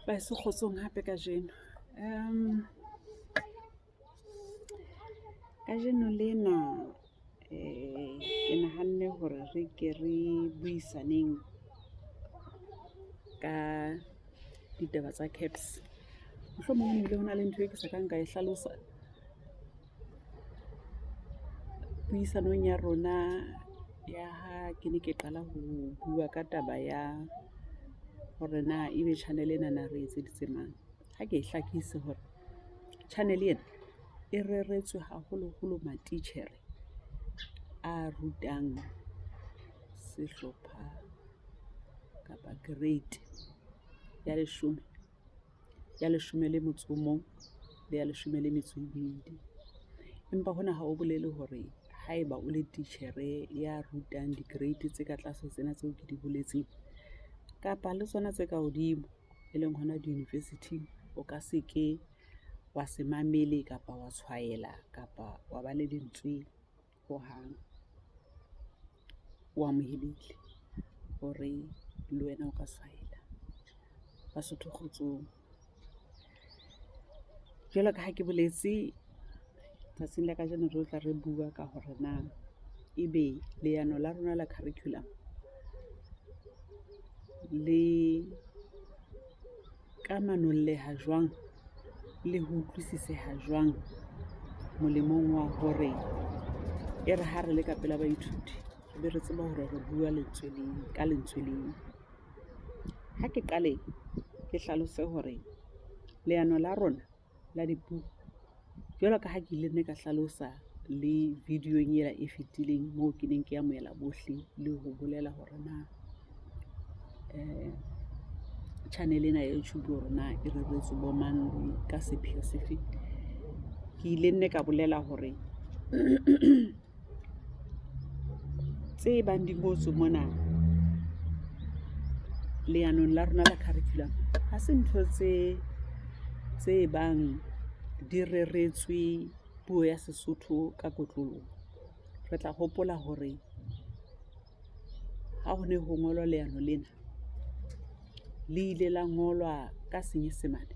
Baheso kgotsong hape kajeno. Kajeno lena ke nahanne hore re ke re buisaneng ka ditaba tsa CAPS. Mohlomong ebile ho na le ntho e ke sa kang ka e hlalosa puisanong ya rona ya ha ke ne ke qala ho bua ka taba ya hore na ebe channel enana re etseditse mang. Ha ke e hlakise hore channel ena e reretswe haholoholo matitjhere a rutang sehlopha kapa grade ya leshome, ya leshome le motso o mong le ya leshome le metso e mebedi. Empa hona ha ho bolele hore haeba o le titjhere ya rutang di-grade tse ka tlase ho tsena tseo ke di boletseng, kapa le tsona tse ka hodimo e leng hona di-university-ing. O ka se ke wa se mamele kapa wa tshwaela kapa wa ba le lentswe hohang. O amohelehile hore le wena o ka tshwaela. Basotho kgotsong. Jwalo ka ha ke boletse tsatsing la kajeno re tlo tla re bua ka hore na ebe leano la rona la curriculum le ka manolleha jwang le ho utlwisiseha jwang molemong wa hore e re ha re le ka pela baithuti, re be re tseba hore re bua lentswe leng ka lentswe leo. Ha ke qale ke hlalose hore leano la rona la dipuo jwalo ka ha ke ile nne ka hlalosa le video-ng ela e fetileng moo ke neng ke amohela bohle le ho bolela hore na channel ena ya YouTube hore na e reretswe bo mang ka sepheo se feng. Ke ile nne ka bolela hore tse bang di ngotswe mona leanong la rona la curriculum, ha se ntho tse tse bang di reretswe puo ya Sesotho ka kotloloho. Re tla hopola hore ha ho ne ho ngolwa leano lena, le ile la ngolwa ka Senyesemane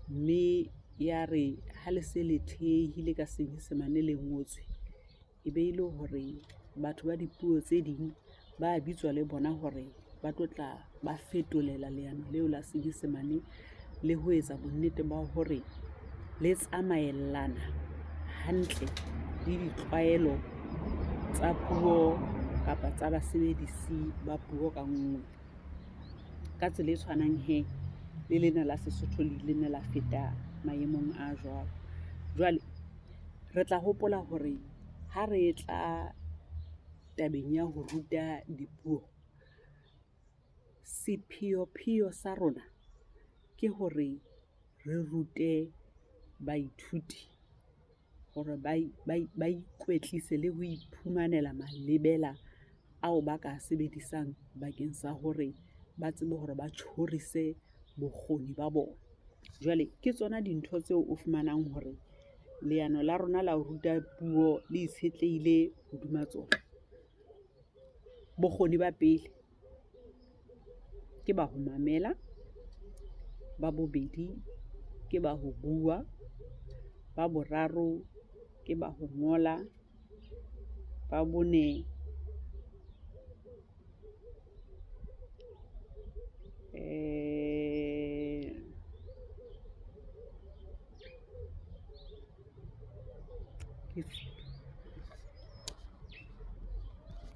mme ya re ha le se le thehile ka Senyesemane le ngotswe, e be e le hore batho ba dipuo tse ding ba bitswa le bona hore ba tlo tla ba fetolela leano leo la Senyesemane le ho etsa bonnete ba hore le tsamaellana hantle le ditlwaelo tsa puo kapa tsa basebedisi ba puo ka nngwe. Ka tsela e tshwanang he le lena la Sesotho le ile nne la feta maemong a jwalo. Jwale re tla hopola hore ha re tla tabeng ya ho ruta dipuo, sepheo-pheo sa rona ke hore re rute baithuti hore ba ikwetlise le ho iphumanela malebela ao ba ka sebedisang bakeng sa hore ba tsebe hore ba tjhorise bokgoni ba bona. Jwale ke tsona dintho tseo o fumanang hore leano la rona la ho ruta puo le itshetlehile hodima tsona. Bokgoni ba pele ke ba ho mamela, ba bobedi ke ba ho bua, ba boraro ke ba ho ngola, ba bone ke.